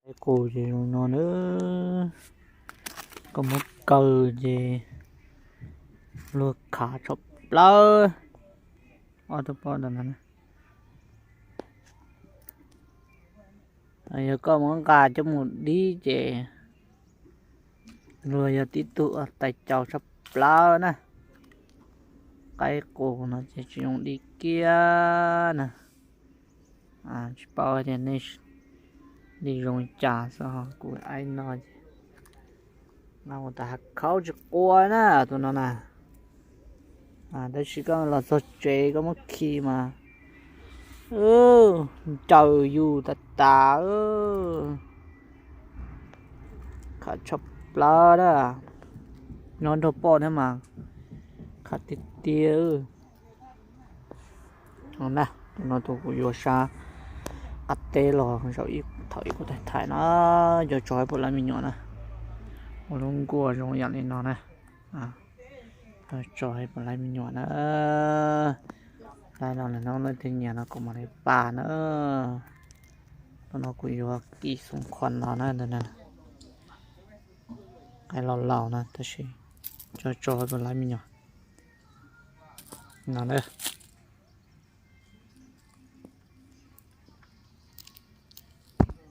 Qaib qus ces zoo no na, koj muab kaw ces luag khav tshaj plaws. Ob tug poj ntawm no, yog koj muab nqa coj mus dib ces luag yog tib tug tais caus tshaj plaws na. Qaib qus no ces tsis zoo dib kiag na. Tsis paub tias nej dib zoo li cas xwb, kuv aib no ces ua tas hav khaub tsis qua na tus no na. Tab sis koj los txog tsev koj muab khi mas ncaws yus tas tas. Khav tshaj plaws na, nyob nrog poj thiab mas khav tiag tiag. Na, tus no tus kuv yuav sab qab teb los zaum thaum ib kuv thaij thaij na, cov tso ib puas laib me nyuam na, ua lub nkuaj zoo yam li no na, tso ib puas laib me nyuam na. Laib no lwm hnub leej twg nyiam no kuv mam li pab na. Tus no kuv yuav kim xoom qhuas los na, ntawm no qaib laus laus na tab sis tso tso ib puas laib me nyuam no na.